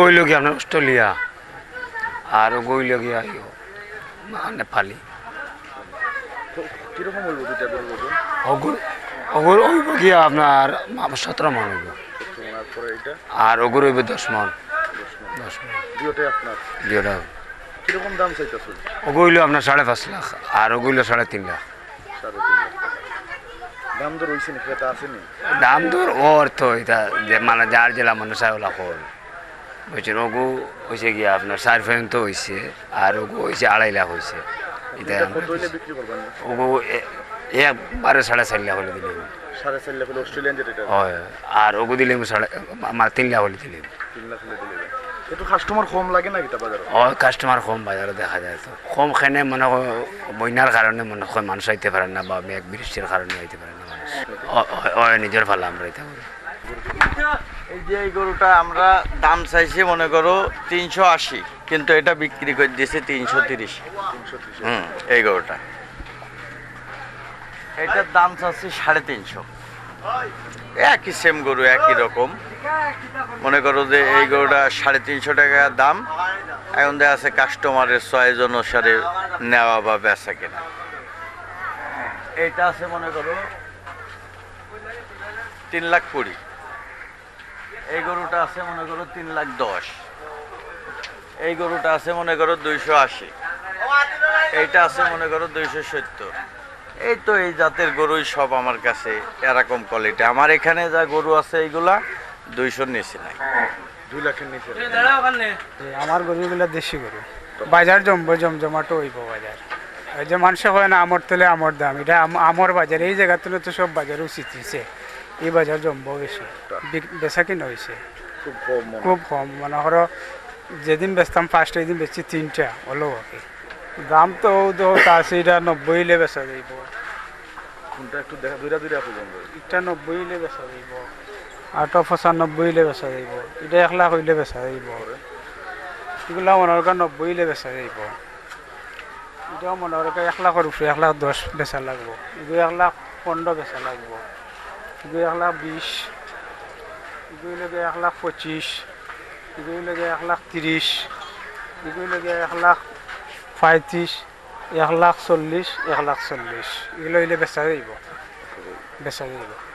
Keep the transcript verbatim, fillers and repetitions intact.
অইলো গিয়া আপনার অস্ট্রেলিয়া, আর অগু অইলো গিয়া ইয়ো, মা-, নেপালি। কিরকম অইবো দুইটা গরুর ওজন? অগুর, অগুর অইবো গিয়া আপনার মা-, সতেরো মন অইবো। সতেরো মন, আর পরে এটা? আর অগুর অইবো দশ মন। দশ মন। দশ মন। দুইটাই আপনার? দুইটা। কিরকম দাম চাইতাছেন? অগু অইলো আপনার সাড়ে পাঁচ লাখ, আর অগু অইলো সাড়ে তিন লাখ। সাড়ে তিন লাখ টাকা। দাম দর অইছে নি, ক্রেতা আছে নি? দাম দর অর তো, ইটা যে মানে যার যেলা মনে চায় অলা কর। বুঝছেন, অগু অইছে গিয়া আপনার চার পর্যন্ত অইছে, আর অগু অইছে আড়াই লাখ অইছে। ইটা এটা কত অইলে বিক্রি করবেন? অগু এ-, একবারে সাড়ে চার লাখ অইলে দিলে অইবো। সাড়ে চার লাখ অইলে অস্ট্রেলিয়ান যেটা, এটা? অয়, আর অগু দিলে অইবো সাড়ে, আমার তিন লাখ অইলে দিলে অইবো। তিন লাখ অইলে দিলে অইবো। একটু কাস্টমার কম লাগে না কিতা বাজারো? অয়, কাস্টমার কম বাজারো দেখা যায় তো। কম কেনে মনে অয় বন্যার কারণে মনে অয় মানুষ আইতে পারেন না বা মেঘ বৃষ্টির কারণে আইতে পারেন না মানুষ। অয়, অয়, অয়, নিজর পালা আমরা ইতা করি। এই যে এই গরুটা আমরা দাম চাইছি মনে করো তিনশো আশি, কিন্তু এটা বিক্রি করি দিছি তিনশো তিরিশ। তিনশো তিরিশ। হুম, এই গরুটা। এটার দাম চাচ্ছি সাড়ে তিনশো। একই সেম গরু, একই রকম। মনে করো যে এই গরুটা সাড়ে তিনশো টাকা দাম, এখন দেখা আছে কাস্টমারের চয়েস অনুসারে নেওয়া বা বেচা কিনা। এইটা আছে মনে করো তিন লাখ কুড়ি। এই গরুটা আছে মনে করো তিন লাখ দশ। এই গরুটা আছে মনে করো দুইশো আশি। এইটা আছে মনে করো দুইশো সত্তর। এই তো এই জাতের গরুই সব আমার কাছে এরকম কোয়ালিটি। আমার এখানে যা গরু আছে এইগুলা দুইশোর নিচে নাই। দুই লাখের নিচে? আমার গরুগুলা দেশি গরু, বাজার জমবো, জমজমাটো অইবো বাজার। ওই যে মানষে কয় না, "আমর তলে আমর দাম", ইটা আম-, আমর বাজার। এই জাগাত তো সব বাজার উচিত অইছে, এই বাজার জমবো বেশি, বিক-, বেচা কিনা অইছে খুব কম মনে খুব কম। মনে করো, যেদিন বেচতাম পাঁচটা, ওই দিন বেচছি তিনটা, অইলো আর কি। দাম তো ও তো আছে, ইটা নব্বই অইলে বেচা যাইবো। কোনটা একটু দেখা, দুইটা দুইটা আছে বন্ধ। ইটা নব্বই অইলে বেচা যাইবো, আটো পঁচানব্বই অইলে বেচা যাইবো, ইটা এক লাখ অইলে বেচা যাইবো। ইগুলা মনে অয় নব্বই অইলে বেচা যাইবো। ইটাও মনে অয় এক লাখর উপরে, এক লাখ দশ বেচা লাগবো। ইগু এক লাখ পনেরো বেচা লাগবো। ইগু এক লাখ বিশ, ইগু অইলো গিয়া এক লাখ পঁচিশ, ইগু অইলো গিয়া এক লাখ তিরিশ, ইগু অইলো গিয়া এক লাখ পঁয়ত্রিশ, এক লাখ চল্লিশ, এক লাখ চল্লিশ। ইগুলা অইলে বেচা যাইবো, বেচা যাইবো।